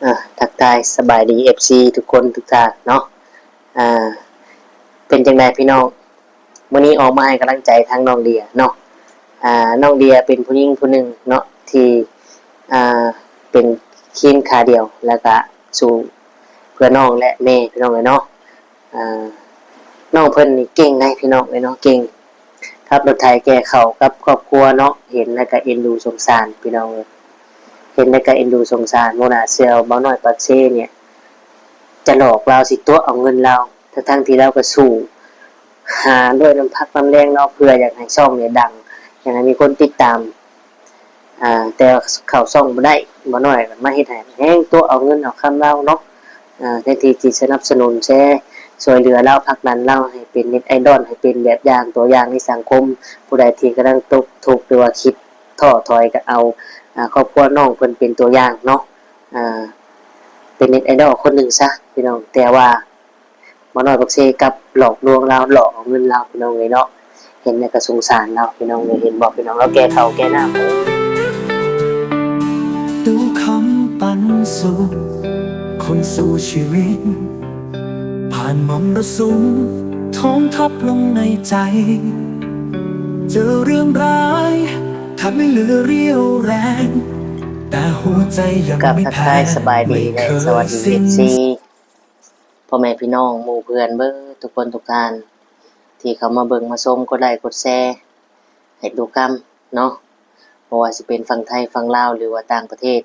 ອ່າ ທັກທາຍສະບາຍດີ ເອັຟຊີ ທຸກຄົນທຸກທ່ານເນາະ. ອ່າ ເປັນຈັ່ງໃດພີ່ນ້ອງ? ມື້ນີ້ອອກມາໃຫ້ກຳລັງໃຈທາງນ້ອງເດຍເນາະ. ອ່າ ນ້ອງເດຍເປັນຜູ້ຍິງຜູ້ໜຶ່ງເນາະ ທີ່ ອ່າ ເປັນຄວຽນຂາດຽວ ແລ້ວກະສູ້ເພື່ອນ້ອງ ແລະ ແມ່ ພີ່ນ້ອງເອີຍເນາະ. ອ່າ ນ້ອງເພິ່ນນີ້ເກັ່ງໃດ໋ພີ່ນ້ອງເອີຍເນາະ, ເກັ່ງຂັບລົດໄຖແກ່ເຂົ້າກັບຄອບຄົວເນາະ. ເຫັນແລ້ວກະເອັນດູສົງສານພີ່ນ້ອງເອີຍ, ເຫັນແລ້ວກະເອັນດູສົງສານ. ບໍ່ໜ້າເຊື່ອວ່າບ່າວນ້ອຍປາກເຊນີ້ຈະຫຼອກລາວ ຊິຕົວະເອົາເງິນລາວ ທັງໆທີ່ລາວກະສູ້ຫາດ້ວຍນ້ຳພັກນ້ຳແຮງເນາະ ເພື່ອຢາກໃຫ້ຊ່ອງນີ້ດັງ, ຢາກໃຫ້ມີຄົນຕິດຕາມ. ອ່າ ແຕ່ເຂົ້າຊ່ອງບໍ່ໄດ້, ບ່າວນ້ອຍມາເຮັດໃຫ້ແຮງຕົວະເອົາເງິນເອົາຄຳລາວເນາະ. ອ່າ ແທນທີ່ຈະສະໜັບສະໜູນແຊ ຊ່ວຍເຫຼືອລາວ ຜັກດັນລາວໃຫ້ເປັນເນັດໄອດອນ ໃຫ້ເປັນແບບຢ່າງຕົວຢ່າງໃນສັງຄົມ. ຜູ້ໃດທີ່ກຳລັງຕົກທຸກ ຫຼືວ່າຄິດທໍ້ຖອຍ ກໍເອົາ ອ່າ ຄອບຄົວນ້ອງເພິ່ນເປັນຕົວຢ່າງເນາະ. ອ່າ ເປັນເນັດໄອດອນຄົນໜຶ່ງຊະພີ່ນ້ອງ. ແຕ່ວ່າ ບ່າວນ້ອຍປາກເຊກັບຫຼອກລວງລາວ ຫຼອກເອົາເງິນລາວພີ່ນ້ອງເອີຍເນາະ. ເຫັນແລ້ວກໍສົງສານລາວພີ່ນ້ອງເອີຍ. ເຫັນບໍ່ພີ່ນ້ອງ ລາວແກ່ເຂົ້າແກ່ນ້ຳ. ຕູ້ຄຳປັນສຸກ ຄົນສູ້ຊີວິດ ຜ່ານມໍລະສຸມ ທ້ອງທັບລົງໃນໃຈ ເຈີເລື່ອງຮ້າຍ ແທບໄມ່ເຫຼືອຣຽວແຮງ ແຕ່ຫົວໃຈຍັງ ກາບທັກທາຍສະບາຍດີ ແລະ ສະຫວັດດີ ເອັຟຊີ ພໍ່ແມ່ພີ່ນ້ອງ ໝູ່ເພື່ອນເບິດທຸກຄົນທຸກທ່ານ ທີ່ເຂົ້າມາເບິ່ງມາຊົມ ກົດໄລກົດແຊໃຫ້ຕູ້ຄຳເນາະ. ບໍ່ວ່າຊິເປັນຝັ່ງໄທ ຝັ່ງລາວ ຫຼືວ່າຕ່າງປະເທດ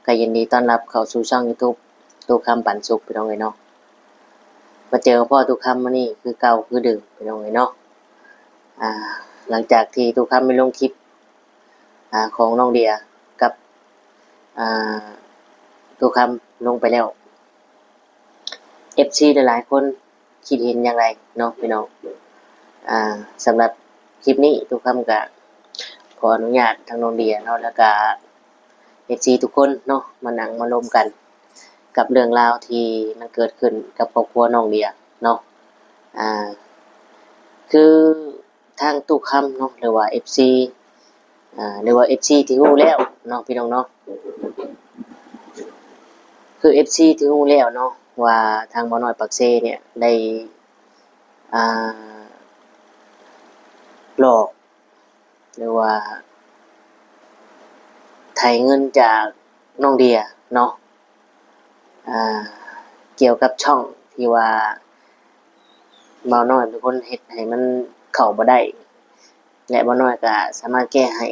ກໍຍິນດີຕ້ອນຮັບເຂົ້າສູ່ຊ່ອງຢູທູບຕູ້ຄຳປັນສຸກ ພີ່ນ້ອງເອີຍເນາະ. ມາເຈີມາພໍ້ຕູ້ຄຳມື້ນີ້ຄືເກົ່າຄືເດີມ ພີ່ນ້ອງເອີຍເນາະ. ອ່າ ຫຼັງຈາກທີ່ຕູ້ຄຳໄດ້ລົງຄລິບ ອ່າ ຂອງນ້ອງເດຍກັບ ອ່າ ຕູ້ຄຳລົງໄປແລ້ວ ເອັຟຊີຫຼາຍໆຄົນຄິດເຫັນຢ່າງໃດເນາະພີ່ນ້ອງ? ອ່າ ສຳລັບຄລິບນີ້ ຕູ້ຄຳກະຂໍອະນຸຍາດທາງນ້ອງເດຍເນາະ ແລ້ວກະເອັຟຊີທຸກຄົນເນາະ ມານັ່ງມາລົມກັນກັບເລື່ອງລາວທີ່ມັນເກີດຂຶ້ນກັບຄອບຄົວນ້ອງເດຍເນາະ. ອ່າ ຄື ທາງຕູ້ຄຳເນາະ ຫຼືວ່າເອັຟຊີ ອ່າ ຫຼືວ່າເອັຟຊີທີ່ຮູ້ແລ້ວເນາະ ພີ່ນ້ອງເນາະ, ຄືເອັຟຊີທີ່ຮູ້ແລ້ວເນາະ ວ່າທາງບ່າວນ້ອຍປາກເຊນີ້ໄດ້ ອ່າ ຫຼອກ ຫຼືວ່າໄຖເງິນຈາກນ້ອງເດຍເນາະ. ອ່າ ກ່ຽວກັບຊ່ອງທີ່ວ່າບ່າວນ້ອຍເປັນຄົນເຮັດໃຫ້ມັນເຂົ້າບໍ່ໄດ້ ແລະ ບ່າວນ້ອຍກໍສາມາດແກ້ໃຫ້,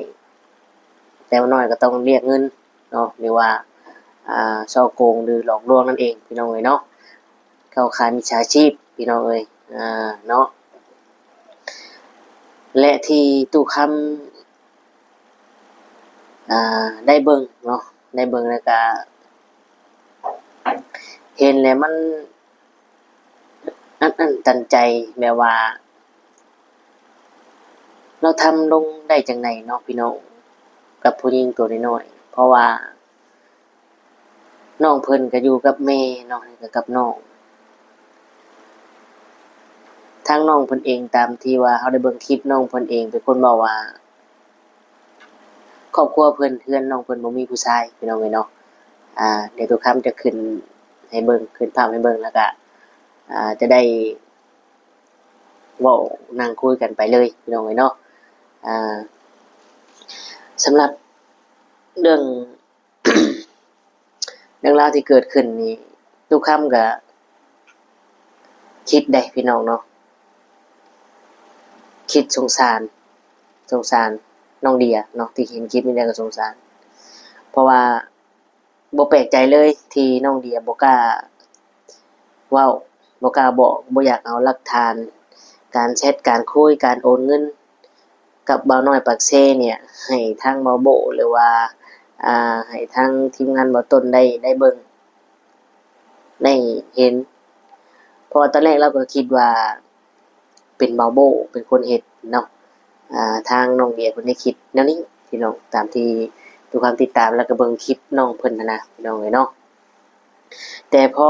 ແຕ່ບ່າວນ້ອຍກໍຕ້ອງລຽກເງິນເນາະ ຫຼືວ່າ ອ່າ ສໍ້ໂກງ ຫຼື ຫຼອກລວງນັ້ນເອງ ພີ່ນ້ອງເອີຍເນາະ, ເຂົ້າຂ່າຍມິດສາຊີບ ພີ່ນ້ອງເອີຍ ອ່າ ເນາະ. ແລະ ທີ່ຕູ້ຄຳ ອ່າ ໄດ້ເບິ່ງເນາະ ໄດ້ເບິ່ງແລ້ວກະເຫັນແລ້ວມັນອັດອັ້ນຕັນໃຈ ແບບວ່າລາວທຳລົງໄດ້ຈັ່ງໃດເນາະ ພີ່ນ້ອງ, ກັບຜູ້ຍິງໂຕນ້ອຍໆ ເພາະວ່າ ນ້ອງເພິ່ນກໍຢູ່ກັບແມ່ເນາະ ແລ້ວກໍກັບນ້ອງ. ທາງນ້ອງເພິ່ນເອງ ຕາມທີ່ວ່າເຮົາໄດ້ເບິ່ງຄລິບ ນ້ອງເພິ່ນເອງເປັນຄົນເວົ້າວ່າ ຄອບຄົວເພິ່ນ ເຮືອນນ້ອງເພິ່ນບໍ່ມີຜູ້ຊາຍ ພີ່ນ້ອງເອີຍເນາະ. ອ່າ ດຽວຕູ້ຄຳຈະຂຶ້ນໃຫ້ເບິ່ງ ຂຶ້ນພາບໃຫ້ເບິ່ງ ແລ້ວກະ ອ່າ ຈະໄດ້ເວົ້າ ນັ່ງຄຸຍກັນໄປເລີຍ ພີ່ນ້ອງເອີຍເນາະ. ອ່າ ສຳລັບເລື່ອງ ເລື່ອງລາວທີ່ເກີດຂຶ້ນນີ້ ຕູ້ຄຳກະຄິດເດ້ ພີ່ນ້ອງເນາະ, ຄິດສົງສານ ສົງສານນ້ອງເດຍເນາະ, ທີ່ເຫັນຄລິບນີ້ແລ້ວກໍສົງສານ ເພາະວ່າບໍ່ແປກໃຈເລີຍທີ່ນ້ອງເດຍບໍ່ກ້າເວົ້າ ບໍ່ກ້າບອກ ບໍ່ຢາກເອົາຫຼັກຖານການແຊັດ ການຄຸຍ ການໂອນເງິນ ກັບບ່າວນ້ອຍປາກເຊນີ້ ໃຫ້ທາງບ່າວໂບ້ ຫຼືວ່າ ອ່າ ໃຫ້ທາງທີມງານບ່າວຕົ້ນໄດ້ ໄດ້ເບິ່ງ ໄດ້ເຫັນ, ເພາະວ່າຕອນແລກລາວກໍຄິດວ່າເປັນບ່າວໂບ້ເປັນຄົນເຮັດເນາະ. ອ່າ ທາງນ້ອງເດຍເພິ່ນໄດ້ຄິດແນວນີ້ ພີ່ນ້ອງ, ຕາມທີ່ ທີ່ຄວາມຕິດຕາມ ແລ້ວກໍເບິ່ງຄລິບນ້ອງເພິ່ນຫັ້ນນະ ພີ່ນ້ອງເອີຍເນາະ. ແຕ່ພໍ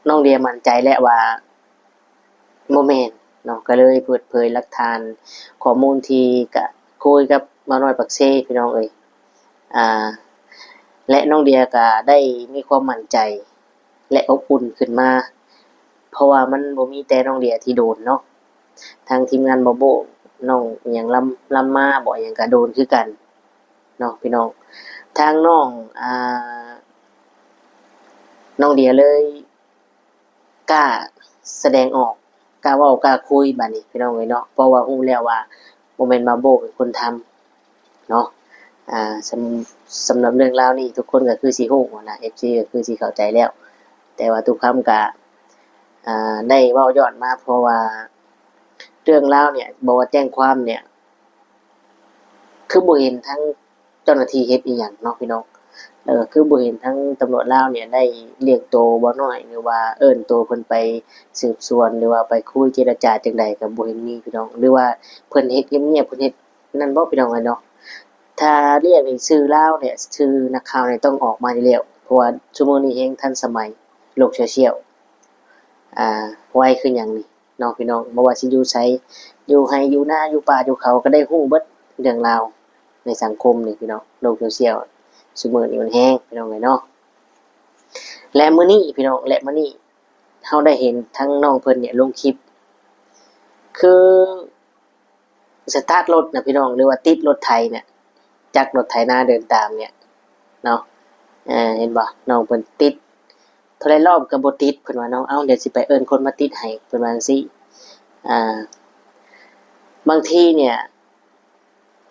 ນ້ອງເດຍໝັ້ນໃຈແລ້ວວ່າບໍ່ແມ່ນເນາະ, ກໍເລີຍເປີດເຜີຍຫຼັກຖານຂໍ້ມູນທີ່ກະຄຸຍກັບບ່າວນ້ອຍປາກເຊ ພີ່ນ້ອງເອີຍ. ອ່າ ແລະ ນ້ອງເດຍກໍໄດ້ມີຄວາມໝັ້ນໃຈ ແລະ ອົບອຸ່ນຂຶ້ນມາ ເພາະວ່າມັນບໍ່ມີແຕ່ນ້ອງເດຍທີ່ໂດນເນາະ, ທາງທີມງານບາວໂບ້ ນ້ອງອີ່ຫຍັງລຳ ລຳມາບໍ ອີ່ຫຍັງກໍໂດນຄືກັນເນາະພີ່ນ້ອງ. ທາງນ້ອງ ອ່າ ນ້ອງເດຍເລີຍ ກ້າສະແດງອອກ ກ້າເວົ້າ ກ້າຄຸຍບາດນີ້ພີ່ນ້ອງເອີຍເນາະ, ເພາະວ່າຮູ້ແລ້ວວ່າບໍ່ແມ່ນບາວໂບ້ເປັນຄົນທຳເນາະ. ອ່າ ສຳ ສຳລັບເລື່ອງລາວນີ້ ທຸກຄົນກໍຄືຊິຮູ້ຫັ້ນນະ ເອັຟຊີ ກໍຄືຊິເຂົ້າໃຈແລ້ວ, ແຕ່ວ່າຕຸຄຳກໍ ອ່າ ໄດ້ເວົ້າຍ້ອນມາ ເພາະວ່າເລື່ອງລາວນີ້ ບໍ່ວ່າແຈ້ງຄວາມນີ້ ຄືບໍ່ເຫັນທາງເຈົ້າໜ້າທີ່ເຮັດອີ່ຫຍັງເນາະພີ່ນ້ອງ, ແລ້ວກໍຄືບໍ່ເຫັນທາງຕຳຫຼວດລາວນີ້ໄດ້ລຽກໂຕບ່າວນ້ອຍ ຫຼືວ່າເອີ້ນໂຕເພິ່ນໄປສືບສວນ ຫຼືວ່າໄປຄຸຍເຈລະຈາຈັ່ງໃດກໍບໍ່ເຫັນມີພີ່ນ້ອງ, ຫຼືວ່າເພິ່ນເຮັດງຽບໆ ເພິ່ນເຮັດນັ້ນບໍພີ່ນ້ອງເອີຍເນາະ. ຖ້າລຽກນີ້ຊື່ລາວນີ້ ຊື່ນັກຂ່າວນີ້ຕ້ອງອອກມາຢູ່ແລ້ວ, ເພາະວ່າຊຸມື້ນີ້ແຮງທັນສະໄໝ ໂລກໂຊຊຽວ ອ່າ ໄວຄືຫຍັງນີ້ ເນາະພີ່ນ້ອງ, ບໍ່ວ່າຊິຢູ່ໃສ ຢູ່ໄຮ່ຢູ່ນາ ຢູ່ປ່າຢູ່ເຂົາ ກໍໄດ້ຮູ້ເບິດເລື່ອງລາວໃນສັງຄົມນີ້ພີ່ນ້ອງ. ໂລກໂຊຊຽວຊຸມື້ນີ້ມັນແຮງພີ່ນ້ອງເອີຍເນາະ. ແລະ ມື້ນີ້ພີ່ນ້ອງ ແລະ ມື້ນີ້ເຮົາໄດ້ເຫັນທັງນ້ອງເພິ່ນນີ້ລົງຄລິບ ຄື ສະຕາດລົດນະພີ່ນ້ອງ ຫຼືວ່າຕິດລົດໄຖນະ ຈັກລົດໄຖນາເດີນຕາມນີ້ເນາະ. ເຫັນບໍ່ ນ້ອງເພິ່ນຕິດ ເທົ່າໃດລອບກໍບໍ່ຕິດ ເພິ່ນວ່າເນາະ. ເອົ້າ ດຽວຊິໄປເອີ້ນຄົນມາຕິດໃຫ້ ເພິ່ນວ່າຈັ່ງຊີ້. ອ່າ ບາງທີນີ້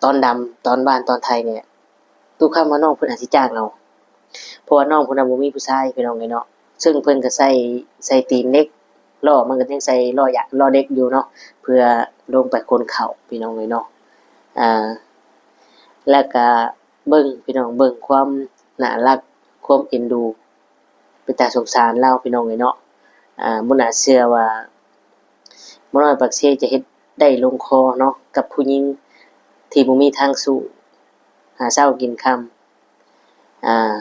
ຕອນດຳ ຕອນຫວ່ານ ຕອນໄຖນີ້ ຕຸຄຳວ່ານ້ອງເພິ່ນອາດຊິຈ້າງເອົາ ເພາະວ່ານ້ອງເພິ່ນນະບໍ່ມີຜູ້ຊາຍພີ່ນ້ອງເອີຍເນາະ, ເຊິ່ງເພິ່ນກໍໃສ່ ໃສ່ຕີນເຫຼັກ ລໍ້ມັນກໍຍັງໃສ່ລໍ້ຢາງ ລໍ້ເຫຼັກຢູ່ເນາະ ເພື່ອລົງໄປຂົນເຂົ້າພີ່ນ້ອງເອີຍເນາະ. ອ່າ ແລ້ວກະເບິ່ງພີ່ນ້ອງ ເບິ່ງຄວາມໜ້າຮັກ ຄວາມເອັນດູ ເປັນຕາສົງສານລາວພີ່ນ້ອງເອີຍເນາະ. ອ່າ ບໍ່ໜ້າເຊື່ອວ່າໝໍນ້ອຍປາກເຊຈະເຮັດໄດ້ລົງຄໍເນາະ ກັບຜູ້ຍິງທີ່ບໍ່ມີທາງສູ້ ຫາເຊົ້າກິນຄ່ຳ ອ່າ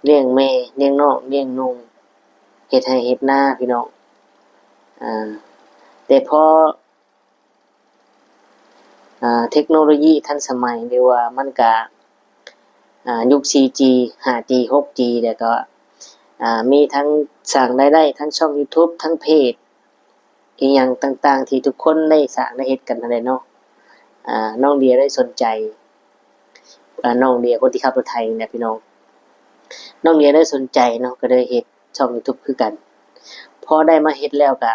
ລ້ຽງແມ່ ລ້ຽງນ້ອງ ລ້ຽງໜຸ່ມ ເຮັດໄຮ່ເຮັດນາພີ່ນ້ອງ. ອ່າ ແຕ່ພໍ ອ່າ ເທັກໂນໂລຢີທັນສະໄໝ ຫຼືວ່າມັນກະ ອ່າ ຍຸກ ສີ່ຈີ ຫ້າຈີ ຫົກຈີ ແລ້ວກໍ ອ່າ ມີທັງສ້າງລາຍໄດ້ ທັງຊ່ອງຢູທູບ ທັງເພຈ ອີ່ຫຍັງຕ່າງໆ ທີ່ທຸກຄົນໄດ້ສ້າງໄດ້ເຮັດກັນຫັ້ນແຫຼະເນາະ. ອ່າ ນ້ອງເດຍໄດ້ສົນໃຈ ອ່າ ນ້ອງເດຍຄົນທີ່ຂັບລົດໄຖນີ້ແຫຼະພີ່ນ້ອງ, ນ້ອງເດຍໄດ້ສົນໃຈເນາະ ກໍເລີຍເຮັດຊ່ອງຢູທູບຄືກັນ. ພໍໄດ້ມາເຮັດແລ້ວກະ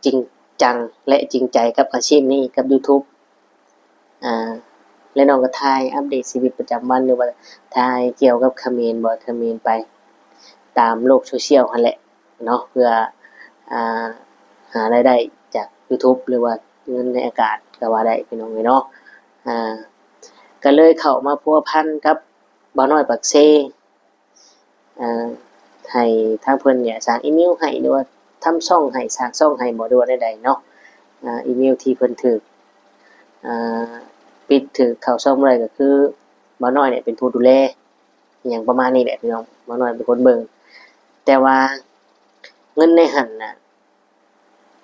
ຈິງຈັງ ແລະ ຈິງໃຈກັບອາຊີບນີ້ ກັບຢູທູບ ອ່າ ແລະ ນ້ອງກໍຖ່າຍອັບເດດຊີວິດປະຈຳວັນ ຫຼືວ່າຖ່າຍກ່ຽວກັບຂະເໝນ ບອຍຂະເໝນໄປຕາມໂລກໂຊຊຽວຫັ້ນແຫຼະເນາະ ເພື່ອ ອ່າ ຫາລາຍໄດ້ຈາກຢູທູບ ຫຼືວ່າເງິນໃນອາກາດກໍວ່າໄດ້ພີ່ນ້ອງເອີຍເນາະ. ອ່າ ກໍເລີຍເຂົ້າມາພົວພັນກັບບ່າວນ້ອຍປາກເຊ ອ່າ ໃຫ້ທາງເພິ່ນເນຍສ້າງອີເມວໃຫ້ ຫຼືວ່າທຳຊ່ອງໃຫ້ ສ້າງຊ່ອງໃຫ້ບໍ ຫຼືວ່າແນວໃດເນາະ. ອ່າ ອີເມວທີ່ເພິ່ນຖືກ ອ່າ ປິດ ຖືກເຂົ້າຊ່ອງບໍ່ໄດ້ ກໍຄືບ່າວນ້ອຍເນຍເປັນຜູ້ດູແລ ອີ່ຫຍັງປະມານນີ້ແຫຼະພີ່ນ້ອງ, ບ່າວນ້ອຍເປັນຄົນເບິ່ງ. ແຕ່ວ່າເງິນໃນຫັ້ນນະ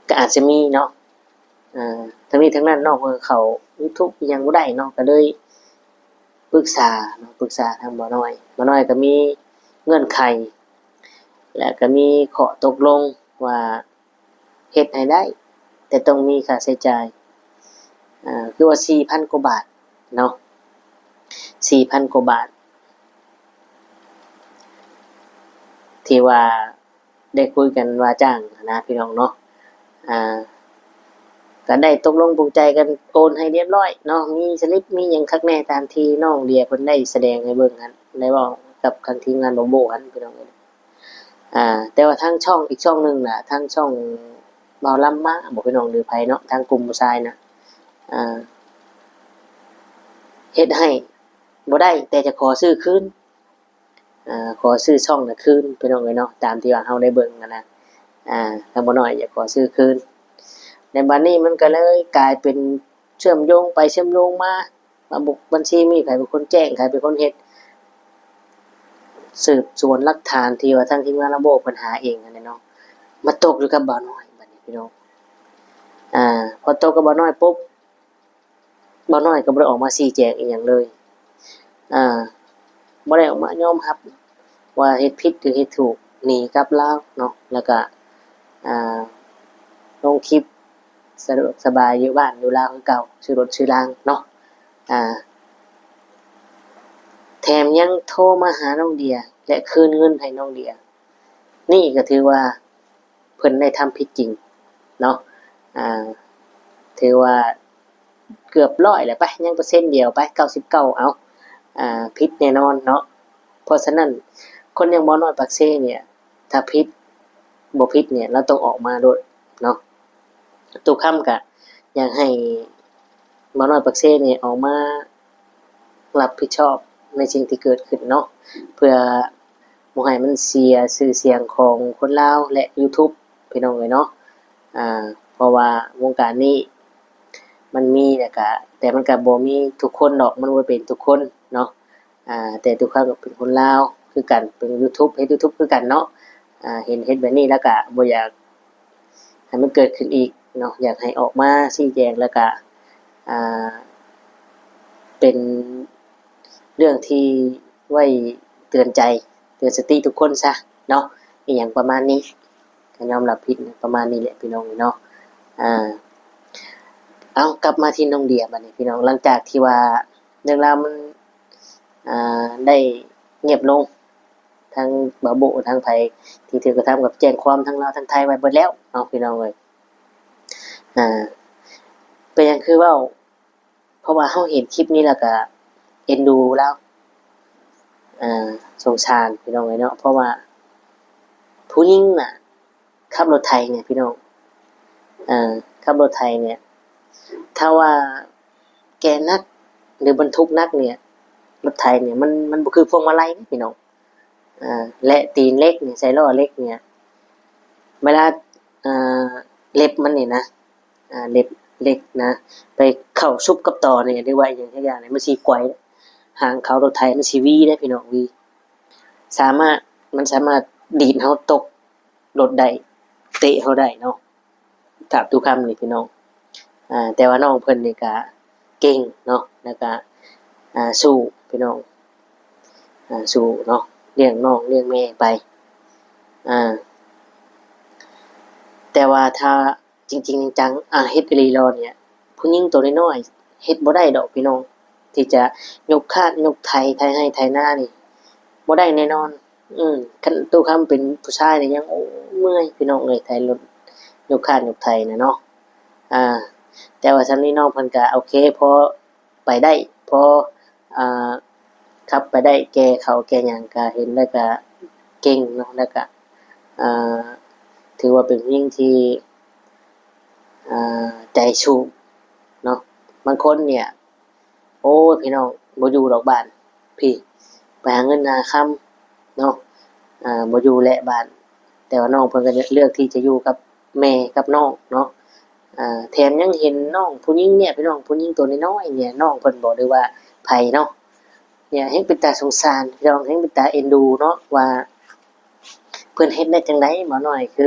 ກໍອາດຈະມີເນາະ. ອ່າ ທັງນີ້ທັງນັ້ນ ນ້ອງເພິ່ນເຂົ້າຢູທູບອີ່ຫຍັງບໍ່ໄດ້ເນາະ ກໍເລີຍປຶກສາເນາະ ປຶກສາທາງບ່າວນ້ອຍ. ບ່າວນ້ອຍກໍມີເງື່ອນໄຂ ແລະ ກໍມີຂໍ້ຕົກລົງວ່າເຮັດໃຫ້ໄດ້ ແຕ່ຕ້ອງມີຄ່າໃຊ້ຈ່າຍ ອ່າ ຄືວ່າສີ່ພັນກວ່າບາດເນາະ, ສີ່ພັນກວ່າບາດ ທີ່ວ່າ ໄດ້ຄຸຍກັນວ່າຈ້າງຫັ້ນນະພີ່ນ້ອງເນາະ. ອ່າ ກໍໄດ້ຕົກລົງປົງໃຈກັນໂອນໃຫ້ລຽບລ້ອຍເນາະ, ມີສະລິບມີຫຍັງຄັກແນ່ຕາມທີ່ນ້ອງເດຍເພິ່ນໄດ້ສະແດງໃຫ້ເບິ່ງຫັ້ນ, ໄດ້ເວົ້າກັບທາງທີມງານບ່າວໂບ້ຫັ້ນພີ່ນ້ອງເອີຍ. ອ່າ ແຕ່ວ່າທາງຊ່ອງອີກຊ່ອງໜຶ່ງນະ ທາງຊ່ອງບ່າວລຳມາບໍພີ່ນ້ອງ ຫຼືໃຜເນາະ, ທາງກຸ່ມຜູ້ຊາຍນະ ອ່າ ເຮັດໃຫ້ບໍ່ໄດ້ ແຕ່ຈະຂໍຊື້ຄືນ. ອ່າ ຂໍຊື້ຊ່ອງນະຄືນພີ່ນ້ອງເອີຍເນາະ, ຕາມທີ່ວ່າເຮົາໄດ້ເບິ່ງຫັ້ນນະ ອ່າ ທາງບ່າວນ້ອຍຢາກຂໍຊື້ຄືນ. ໃນບັດນີ້ມັນກໍເລີຍກາຍເປັນເຊື່ອມໂຍງໄປເຊື່ອມໂຍງມາ ວ່າບຸກ ບັນຊີມີໃຜເປັນຄົນແຈ້ງ ໃຜເປັນຄົນເຮັດ ສືບສວນຫຼັກຖານທີ່ວ່າທາງທີມງານລາວໂບ້ເພິ່ນຫາເອງຫັ້ນແຫຼະເນາະ ມາຕົກຢູ່ກັບບ່າວນ້ອຍບັດນີ້ພີ່ນ້ອງ. ອ່າ ພໍຕົກກັບບ່າວນ້ອຍປຸບ ບ່າວນ້ອຍກໍບໍ່ໄດ້ອອກມາຊີ້ແຈງອີ່ຫຍັງເລີຍ. ອ່າ ບໍ່ໄດ້ອອກມາຍອມຮັບວ່າເຮັດຜິດຫຼືເຮັດຖືກ ໜີກັບລາວເນາະ ແລ້ວກະ ອ່າ ລົງຄລິບສະດວກສະບາຍຢູ່ບ້ານຢູ່ລາວຄືເກົ່າ ຊື້ລົດຊື້ລາງເນາະ ອ່າ ແຖມຍັງໂທມາຫານ້ອງເດຍ ແລະ ຄືນເງິນໃຫ້ນ້ອງເດຍ ນີ້ກໍຖືວ່າເພິ່ນໄດ້ທຳຜິດຈິງເນາະ ອ່າ ຖືວ່າເກືອບຮ້ອຍແຫຼະໄປ ຍັງເປີເຊັນດຽວໄປ ເກົ້າສິບເກົ້າ ເອົາ ອ່າ ຜິດແນ່ນອນເນາະ. ເພາະສະນັ້ນ ຄົນຢ່າງໝໍນ້ອຍປາກເຊນີ້ ຖ້າຜິດ ບໍ່ຜິດນີ້ ລາວຕ້ອງອອກມາໂລດເນາະ. ຕູ້ຄຳກະຢາກໃຫ້ໝໍນ້ອຍປາກເຊນີ້ອອກມາ ຮັບຜິດຊອບໃນສິ່ງທີ່ເກີດຂຶ້ນເນາະ ເພື່ອບໍ່ໃຫ້ມັນເສຍຊື່ສຽງຂອງຄົນລາວ ແລະ ຢູທູບ ພີ່ນ້ອງເອີຍເນາະ ອ່າ ເພາະວ່າວົງການນີ້ມັນມີ ແລ້ວກະ ແຕ່ມັນກະບໍ່ມີທຸກຄົນດອກ ມັນບໍ່ເປັນທຸກຄົນເນາະ ອ່າ ແຕ່ຕູ້ຄຳກໍເປັນຄົນລາວຄືກັນ ເປັນຢູທູບ ເຮັດຢູທູບຄືກັນເນາະ ອ່າ ເຫັນເຮັດແບບນີ້ແລ້ວກະບໍ່ຢາກ ໃຫ້ມັນເກີດຂຶ້ນອີກເນາະ ຢາກໃຫ້ອອກມາຊີ້ແຈງ ແລ້ວກະ ອ່າ ເປັນເລື່ອງທີ່ໄວ້ເຕືອນໃຈ ເຕືອນສະຕິທຸກຄົນຊະເນາະ ອີ່ຫຍັງປະມານນີ້ ກໍຍອມຮັບຜິດປະມານນີ້ແຫຼະພີ່ນ້ອງເນາະ ອ່າ ເອົາ ກັບມາທີ່ນ້ອງເດຍບັດນີ້ພີ່ນ້ອງ ຫຼັງຈາກທີ່ວ່າເລື່ອງລາວມັນ ອ່າ ໄດ້ງຽບລົງ ທາງບ່າວໂບ້ ທາງໃຜທີ່ຖືກກະທຳກໍໄປແຈ້ງຄວາມທາງລາວທາງໄທໄວ້ເບິດແລ້ວເນາະ ພີ່ນ້ອງເອີຍ ອ່າ ເປັນຫຍັງຄືເວົ້າ ເພາະວ່າເຮົາເຫັນຄລິບນີ້ແລ້ວກະເອັນດູລາວ ອ່າ ສົງສານພີ່ນ້ອງເອີຍເນາະ ເພາະວ່າຜູ້ຍິງນະ ຂັບລົດໄຖນີ້ພີ່ນ້ອງ ເອີ ຂັບລົດໄຖນີ້ ຖ້າວ່າແກ່ໜັກ ຫຼື ບັນທຸກໜັກນີ້ ລົດໄຖນີ້ມັນ ມັນບໍ່ຄືພວງມາໄລເດ້ພີ່ນ້ອງ ເອີ ແລະ ຕີນເຫຼັກນີ້ ໃສ່ລໍ້ເຫຼັກນີ້ ເວລາ ເອີ ເລັບມັນນີ້ນະ ອ່າ ເລັບເຫຼັກນະ ໄປເຂົ້າຊຸບກັບຕໍນີ້ ຫຼືວ່າອີ່ຫຍັງຈັກຢ່າງນີ້ ມັນຊິໄຂວ່ ຫາງເຂົາລົດໄຖມັນຊິຫວີເດ້ພີ່ນ້ອງ ຫວີ ສາມາດ ມັນສາມາດດີດເຮົາຕົກລົດໄດ້ ເຕະເຮົາໄດ້ເນາະ ຕາມຕູ້ຄຳນີ້ພີ່ນ້ອງ ອ່າ ແຕ່ວ່ານ້ອງເພິ່ນນີ້ກະເກັ່ງເນາະ ແລ້ວກະ ອ່າ ສູ້ພີ່ນ້ອງ ອ່າ ສູ້ເນາະ ລ້ຽງນ້ອງລ້ຽງແມ່ໄປ ອ່າ ແຕ່ວ່າຖ້າ ຈິງໆ ຈັງໆ ອາ ເຮັດອີ່ຫຼີໂລດນີ້ ຜູ້ຍິງໂຕນ້ອຍໆ ເຮັດບໍ່ໄດ້ດອກພີ່ນ້ອງ ທີ່ຈະຍົກຄາດຍົກໄຖ ໄຖໄຮ່ໄຖນານີ້ ບໍ່ໄດ້ແນ່ນອນ ອືມ ຄັນຕູ້ຄຳເປັນຜູ້ຊາຍນີ້ຍັງ ໂອ້ ເມື່ອຍພີ່ນ້ອງເອີຍ ໄຖລົດ ຍົກຄາດຍົກໄຖນະເນາະ ອາ ແຕ່ວ່າຊ່ຳນີ້ນ້ອງເພິ່ນກະໂອເຄ ພໍ ໄປໄດ້ ພໍ ອ່າ ຂັບໄປໄດ້ ແກ່ເຂົ້າແກ່ຫຍັງກະເຫັນແລ້ວກະເກັ່ງເນາະ ແລ້ວກະ ອ່າ ຖືວ່າເປັນຜູ້ຍິງທີ່ ອ່າ ໃຈສູ້ເນາະ ບາງຄົນນີ້ ໂອ້ຍ ພີ່ນ້ອງ ບໍ່ຢູ່ດອກບ້ານ ພີ້ ໄປຫາເງິນຫາຄຳເນາະ ອ່າ ບໍ່ຢູ່ແຫຼະບ້ານ ແຕ່ວ່ານ້ອງເພິ່ນກໍເລືອກທີ່ຈະຢູ່ກັບແມ່ກັບນ້ອງເນາະ ອ່າ ແຖມຍັງເຫັນນ້ອງຜູ້ຍິງເນຍ ພີ່ນ້ອງ ຜູ້ຍິງໂຕນ້ອຍໆ ເນຍ ນ້ອງເພິ່ນບໍ ຫຼືວ່າໃຜເນາະ ເນຍ ແຮ່ງເປັນຕາສົງສານ ພີ່ນ້ອງ ແຮ່ງເປັນຕາເອັນດູເນາະ ວ່າເພິ່ນເຮັດໄດ້ຈັ່ງໃດ ໝໍນ້ອຍຄື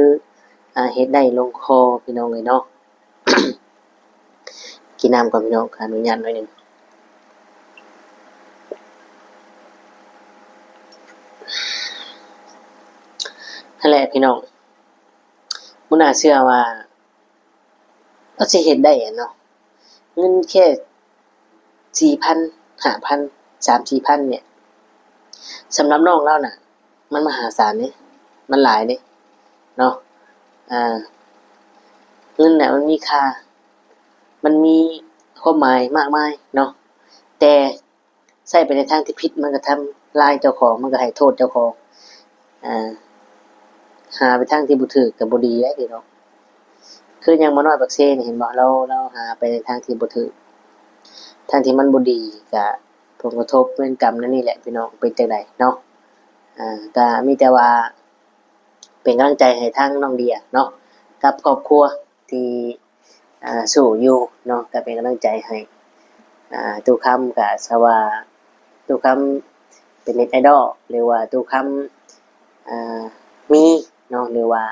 ອ່າ ເຮັດໄດ້ລົງຄໍ ພີ່ນ້ອງເອີຍເນາະ. ກິນນ້ຳກ່ອນພີ່ນ້ອງ ຂໍອະນຸຍາດໜ້ອຍໜຶ່ງ ຫັ້ນແຫຼະພີ່ນ້ອງ ບໍ່ໜ້າເຊື່ອວ່າລາວຊິເຮັດໄດ້ເນາະ ເງິນແຄ່ສີ່ພັນ ຫ້າພັນ ສາມສີ່ພັນ ນີ້ ສຳລັບນ້ອງລາວນະ ມັນມະຫາສານເດ້ ມັນຫຼາຍເດ້ເນາະ ອ່າ ເງິນນະມັນມີຄ່າ ມັນມີຄວາມໝາຍມາກມາຍເນາະ ແຕ່ໃຊ້ໄປໃນທາງທີ່ຜິດ ມັນກໍທຳລາຍເຈົ້າຂອງ ມັນກໍໃຫ້ໂທດເຈົ້າຂອງ ອ່າ ຫາໄປທາງທີ່ບໍ່ຖືກກໍບໍ່ດີເດ້ພີ່ນ້ອງ ຄືຢ່າງໝໍນ້ອຍປາກເຊນີ້ ເຫັນບໍ່ ລາວ ລາວຫາໄປໃນທາງທີ່ບໍ່ຖືກ ທາງທີ່ມັນບໍ່ດີ ກະຜົນກະທົບເວນກຳແນວນີ້ແຫຼະພີ່ນ້ອງ ເປັນຈັ່ງໃດເນາະ ອ່າ ກະມີແຕ່ວ່າ ເປັນກຳລັງໃຈໃຫ້ທາງນ້ອງເດຍເນາະ ກັບຄອບຄົວທີ່ ອ່າ ສູ້ຢູ່ເນາະ ກໍເປັນກຳລັງໃຈໃຫ້ ອ່າ ຕູ້ຄຳ ກໍຊະວ່າຕູ້ຄຳເປັນເນັດໄອດອລ ຫຼືວ່າຕູ້ຄຳ ອ່າ ມີເນາະ ຫຼືວ່າ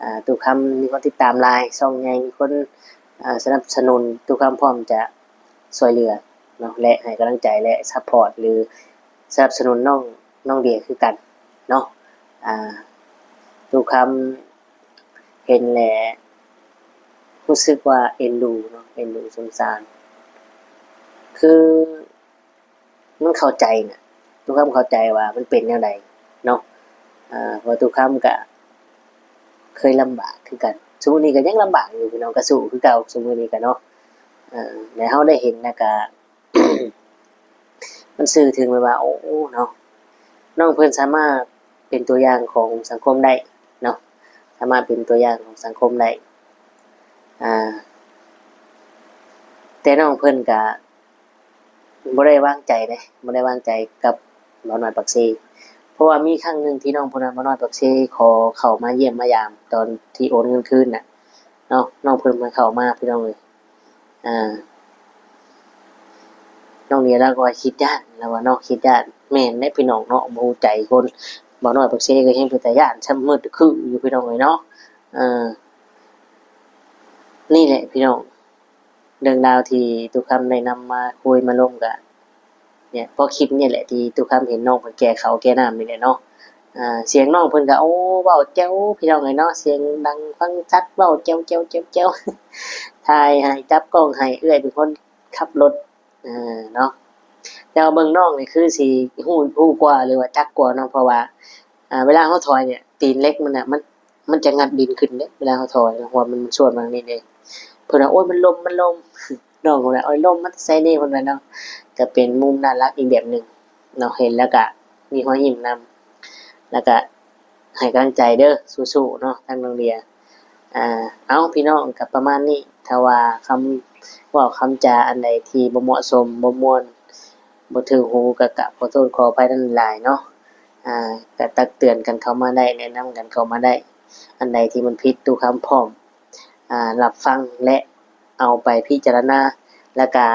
ອ່າ ຕູ້ຄຳມີຄົນຕິດຕາມຫຼາຍ ຊ່ອງໃຫຍ່ ມີຄົນ ອ່າ ສະໜັບສະໜູນ ຕູ້ຄຳພ້ອມຈະຊ່ວຍເຫຼືອເນາະ ແລະ ໃຫ້ກຳລັງໃຈ ແລະ ຊັບພອດ ຫຼື ສະໜັບສະໜູນນ້ອງ ນ້ອງເດຍຄືກັນເນາະ. ອ່າ ຕຸຄຳເຫັນແລ້ວຮູ້ສຶກວ່າເອັນດູເນາະ ເອັນດູສົງສານ ຄື ມັນເຂົ້າໃຈນະ ຕຸຄຳເຂົ້າໃຈວ່າມັນເປັນແນວໃດເນາະ. ເພາະຕຸຄຳກະເຄີຍລຳບາກຄືກັນ ຊຸມື້ນີ້ກະຍັງລຳບາກຢູ່ພີ່ນ້ອງ ກະສູ້ຄືເກົ່າຊຸມື້ນີ້ກະເນາະ. ແລະເຮົາໄດ້ເຫັນແລ້ວກະ ມັນສື່ເຖິງແບບວ່າ ໂອ້ ເນາະ ນ້ອງເພິ່ນສາມາດເປັນຕົວຢ່າງຂອງສັງຄົມໄດ້ເນາະ ສາມາດເປັນຕົວຢ່າງຂອງສັງຄົມໄດ້. ອ່າ ແຕ່ນ້ອງເພິ່ນກະ ບໍ່ໄດ້ວາງໃຈເດ້ ບໍ່ໄດ້ວາງໃຈກັບບ່າວນ້ອຍປາກເຊ ເພາະວ່າມີຄັ້ງໜຶ່ງທີ່ນ້ອງຜູ້ນັ້ນ ບ່າວນ້ອຍປາກເຊ ຂໍເຂົ້າມາຢ້ຽມມາຢາມຕອນທີ່ໂອນເງິນຄືນນະເນາະ ນ້ອງເພິ່ນບໍ່ໃຫ້ເຂົ້າມາພີ່ນ້ອງເອີຍ. ອ່າ ນ້ອງເດຍລາວກະວ່າຄິດຢ້ານ ລາວວ່າເນາະ ຄິດຢ້ານ ແມ່ນແຫຼະພີ່ນ້ອງເນາະ ບໍ່ຮູ້ໃຈຄົນ ບ່າວນ້ອຍປາກເຊກະແຮງເປັນຕາຢ້ານ ຊ່ຳມືດຄືຢູ່ພີ່ນ້ອງເອີຍເນາະ. ເອີ ນີ້ແຫຼະພີ່ນ້ອງ ເລື່ອງລາວທີ່ຕຸຄຳໄດ້ນຳມາຄຸຍມາລົມກະ ເນຍ ເພາະຄລິບນີ້ແຫຼະທີ່ຕຸຄຳເຫັນນ້ອງເພິ່ນແກ່ເຂົ້າແກ່ນ້ຳນີ້ແຫຼະເນາະ. ອ່າ ສຽງນ້ອງເພິ່ນກະ ໂອ້ ເວົ້າແຈ້ວພີ່ນ້ອງເອີຍເນາະ ສຽງດັງຟັງຊັດ ເວົ້າແຈ້ວໆໆ ຖ່າຍໃຫ້ ຈັບກ້ອງໃຫ້ ເອື້ອຍເປັນຄົນຂັບລົດ ເນາະ. ແຕ່ວ່າເບິ່ງນ້ອງນີ້ຄືຊິຮູ້ ຮູ້ກວ່າ ຫຼືວ່າຈັກກວ່າເນາະ ເພາະວ່າ ອ່າ ເວລາເຮົາຖອຍນີ້ ຕີນເຫຼັກມັນນະ ມັນ ມັນຈະງັດດິນຂຶ້ນເດ້ ເວລາເຮົາຖອຍເນາະ ເພາະວ່າມັນ ມັນສ່ວນມາທາງນີ້ເດ້. ເພິ່ນວ່າ ໂອ້ຍ ມັນລົມ ມັນລົມ ນ້ອງເພິ່ນວ່າ ໂອ້ຍ ລົມມາແຕ່ໃສນີ້ ເພິ່ນວ່າເນາະ. ກະເປັນມຸມໜ້າລັກອີກແບບໜຶ່ງເນາະ ເຫັນແລ້ວກະມີຮອຍຍິ້ມນຳ ແລ້ວກະໃຫ້ກຳລັງໃຈເດີ ສູ້ໆເນາະ ທາງນ້ອງເດຍ. ອ່າ ເອົາ ພີ່ນ້ອງ ກະປະມານນີ້ ຖ້າວ່າຄຳເວົ້າຄຳຈາອັນໃດທີ່ບໍ່ເໝາະສົມ ບໍ່ມ່ວນ ບໍ່ຖືກຫູ ກະກາບຂໍໂທດຂໍອະໄພນຳຫຼາຍເນາະ. ອ່າ ກະຕັກເຕືອນກັນເຂົ້າມາໄດ້ ແນະນຳກັນເຂົ້າມາໄດ້ ອັນໃດທີ່ມັນຜິດ ຕຸຄຳພ້ອມ ອ່າ ຮັບຟັງ ແລະ ເອົາໄປພິຈາລະນາ ແລ້ວກະ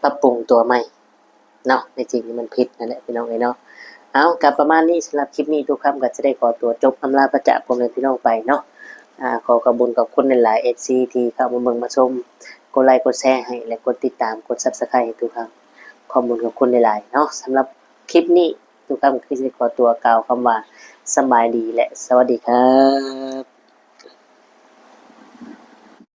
ປັບປຸງຕົວໃໝ່ເນາະ ໃນສິ່ງທີ່ມັນຜິດນັ້ນແຫຼະ ພີ່ນ້ອງເອີຍເນາະ. ເອົາ ກະປະມານນີ້ ສຳລັບຄລິບນີ້ ຕຸຄຳກະຈະໄດ້ຂໍຕົວຈົບອຳລາພາຈາກພໍ່ແມ່ພີ່ນ້ອງໄປເນາະ. ອ່າ ຂໍຂອບບຸນຂອບຄຸນຫຼາຍໆ ເອັຟຊີ ທີ່ເຂົ້າມາເບິ່ງມາຊົມ ກົດໄລກົດແຊໃຫ້ ແລະ ກົດຕິດຕາມ ກົດ Subscribe ໃຫ້ຕຸຄຳ. ຂອບບຸນຂອບຄຸນຫຼາຍໆເນາະ. ສຳລັບຄລິບນີ້ ຕຸຄຳກະຊິໄດ້ຂໍຕົວກ່າວຄຳວ່າ ສະບາຍດີ ແລະ ສະຫວັດດີຄັບ.